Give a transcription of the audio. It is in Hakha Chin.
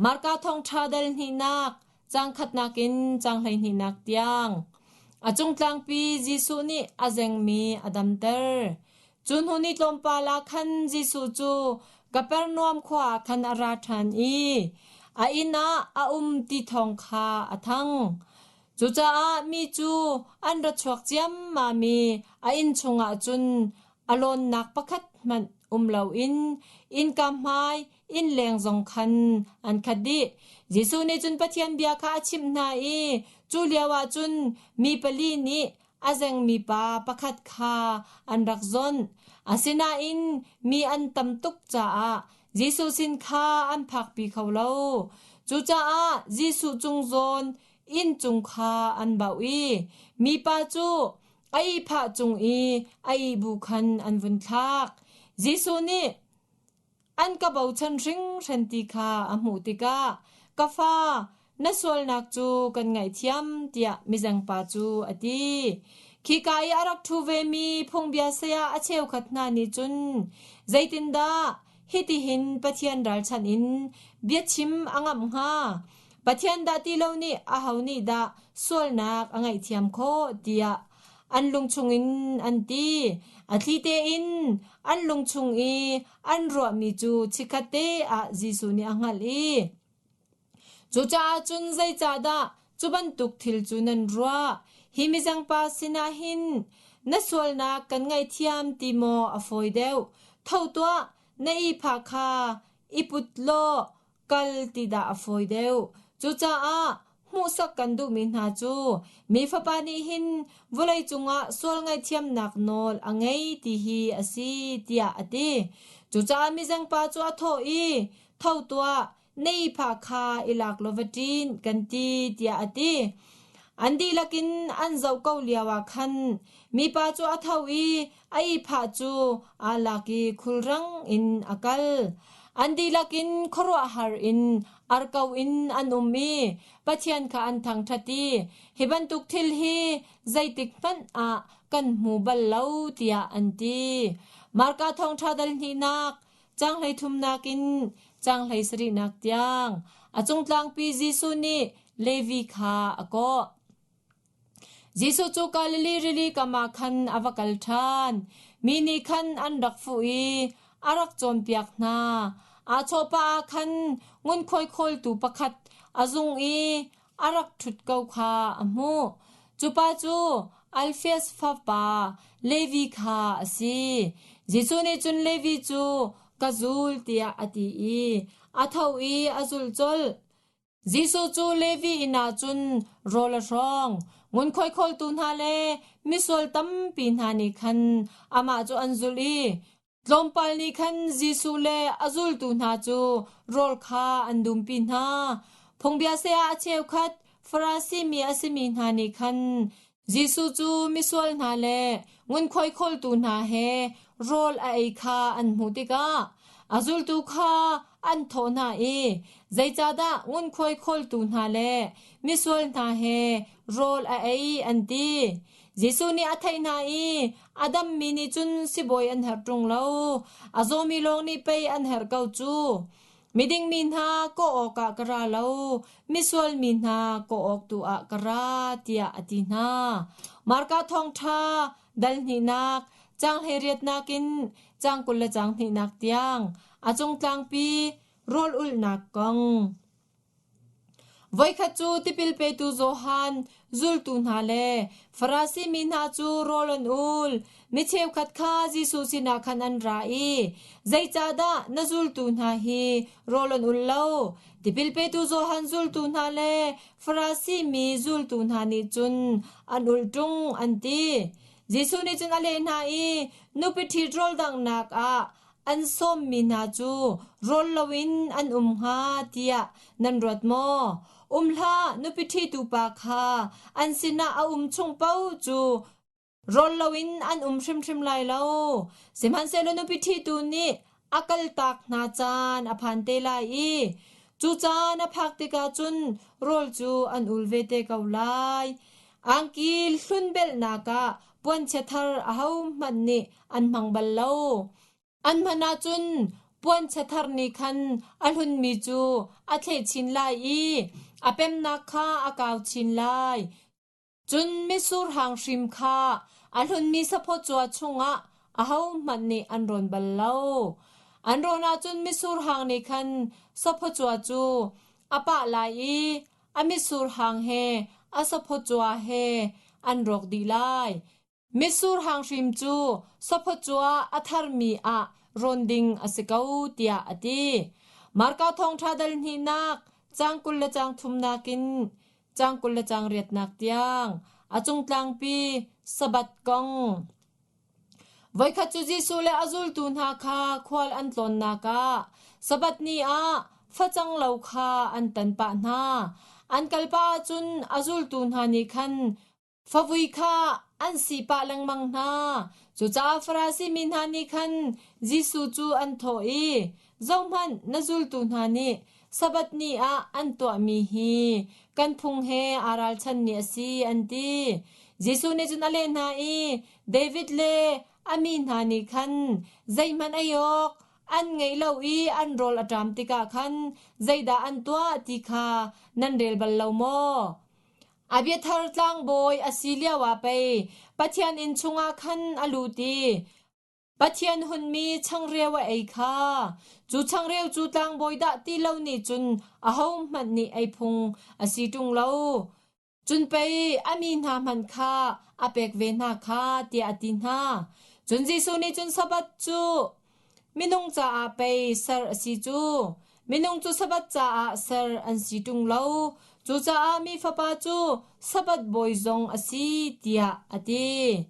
Marka thawngṭha dal hnihnak, caang khatnak in caang hleihnihnak tiang. A cung tlangpi Jesuh nih a zengmi a damter. Cu hnu ni tlawmpal ah khan Jesuh cu Kapernaum khua ah khan a ra ṭhan i a inn ah a um ti thawng kha a thang. Cucaah mi cu an ra chuak ciammam i a inn chungah cun a lawnnak pakhat hmanh um loin innka hmai innleng zong khan an khat dih. Jesuh nih cun Pathian bia kha a chimh hna i cu lioah cun mi pali nih a zengmi pa pakhat kha an rak zawnh. Asinain mi an tam tuk caah Jesuh sin kha an phakpi kho lo. Cucaah Jesuh cung zawn inn cung kha an bauh i mipa cu a ihphah cung i a ihbu khan an vun thlak. Jesuh nih an ka bochan hringhran ti kha a hmuh tikah ka fa na sualnak cu kan ngaihthiam tiah mizengpa cu a ti. Khika i a rak ṭhu vemi phungbia saya a cheukhat hna nih cun zeitindah hitihin Pathian ralchanh in biachim a ngamh hnga? Pathian dah ti lo nih aho nih dah sualnak a ngaihthiam khawh tiah an lung chungin an ti. A thli tein an lung chung i an ruahmi cu chikkhat te ah Jesuh nih a hngalh i cucaah cun zeicahdah cu bantuk thil cu nan ruah? Hi mizengpa sinah hin na sualnak kan ngaihthiam ti maw a fawi deuh? Tho tuah, na ihphah kha i put law kal ti dah a fawi deuh. Cucaah hmuhsak kan duhmi hna cu mi fapa nih hin vawlei cungah sual ngaihthiamnak nawl a ngei ti hi a si tiah a ti. Cucaah mizengpa cu a thawh i, Tho tuah, na ihphah kha i lak law va ṭin, kan ti, tiah a ti. An dihlak in an zoh ko lioah khan mipa cu a tho i a ihphah cu aa lak i khulrang in a kal. An dihlak in khuaruahhar in arko in an um i Pathian kha an thangṭhat i hi bantuk thil hi zeitik hmanh ah kan hmu bal lo tiah an ti. Marka thawngṭha dal hnihnak caang hleithumnak in caang hleisarihnak tiang a cungtlangpi Jesuh nih Levi kha a kawh. Jesuh cu Galilee rili kam ah khan a va kal ṭhan. Mi nih khan an rak fuh i a rak cawnpiak hna. Aa chawhpah ah khan ngunkhuai khawltu pakhat a zung i a rak ṭhut ko kha a hmuh. Cu pa cu Alfeus fapa Levi kha a si. Jesuh nih cun Levi cu ka zul tiah a ti i a tho i a zulh colh. Jesuh cu Levi inn ah cun rawl a hrawng. Ngunkhuai khawltu hna le misual tampi hna nih khan amah cu an zulh i tlawmpal nih khan Jesuh le a zultu hna cu rawl kha an dumpi hna. Phungbia saya a cheukhat Farasi mi a simi hna nih khan Jesuh cu misual hna le ngunkhuai khawltu hna he rawl a ei kha an hmuh tikah a zultu kha an thawh hna i, Zeicahdah ngunkhuai khawltu hna le misual hna he rawl a ei, an ti. Jesuh nih a theih hna i a dammi nih cun sibawi an herh ṭung lo, a zawmi lawng nih pei an herh ko cu. Miding mi hna kawh awkah ka ra lo, misual mi hna kawh awk tu ah ka ra, tiah a ti hna. Marka thawngṭha dal hnihnak, caang hleiriatnak in caang 20 le caang hnihnak tiang a cung tlangpi rawl ulhnak kong. Voikhat cu tipil petu Johan zultu hna le Farasi mi hna cu rawl an ul. Mi cheukhat kha Jesuh sinah khan an ra i, Zeicahdah na zultu hna hi rawl an ul lo? Tipil petu Johan zultu hna le Farasi mi zultu hna nih cun an ulh ṭung, an ti. Jesuh nih cun a leh hna i, Nupi ṭhit rawl danghnak ah an sawmmi hna cu rawl loin an um hnga tiah nan ruat maw? Um hlah, nupi ṭhitu pa kha an sinah a um chung paoh cu rawl loin an um hrimhrim lai lo. Sihmanhsehlaw nupi ṭhitu nih a kaltak hna caan a phan te lai i cu caan a phak tikah cun rawl cu an ul ve te ko lai. Angki hlun belhnak ah puanchia thar ahohmanh nih an hmang bal lo. An hman ahcun Puanchia thar nih khan a hlunmi cu a thleh chin lai i a pemnak kha a kau chin lai. Cun mitsur hang hrim kha a hlunmi saphaw cua chungah ahohmanh nih an rawn bal lo. An rawn ahcun mitsur hang nih khan saphaw cua cu a pah lai i a mitsur hang he a saphaw cua he an rawk dih lai. Mitsur hang hrim cu saphaw cua a tharmi ah rawn ding a si ko tiah a ti. Marka thawngṭha dal hnihnak caang 20 le caang thumnak in caang 20 le caang riatnak tiang a cungtlangpi Sabbath kong. Voikhat cu Jesuh le a zultu hna kha khual an tlawnnak ah Sabbath ni ah facang lo kha an tan pah hna. An kal pah ahcun a zultu hna nih khan Favui kha an sipah lengmang hna. Cucaah Farasi mi hna nih khan Jesuh cu an thawh i, Zohhmanh, na zultu hna nih Sabbath ni ah an tuahmi hi kan phung he aa ralchanmi a si, an ti. Jesuh nih cun a leh hna i, David le a mi hna nih khan zeihmanh ei awk an ngeih lo i an rawl a ṭam tikah khan zeidah an tuah ti kha nan rel bal lo maw? Abiathar tlangbawi a si lioah pei Pathian inn chungah khan a lut i Pathian hunmi changreu a ei kha. Cu changreu cu tlangbawi dah ti lo nih cun ahohmanh nih ei phung a si ṭung lo. Cun pei a mi hna hmanh kha a pek ve hna kha tiah a ti hna. Cun Jesuh nih cun Sabbath cu Minung caah pei ser a si cu. Minung cu Sabbath caah ser an si ṭung lo. Cucaah mi Fapa cu Sabbath bawi zong a si, tiah a ti.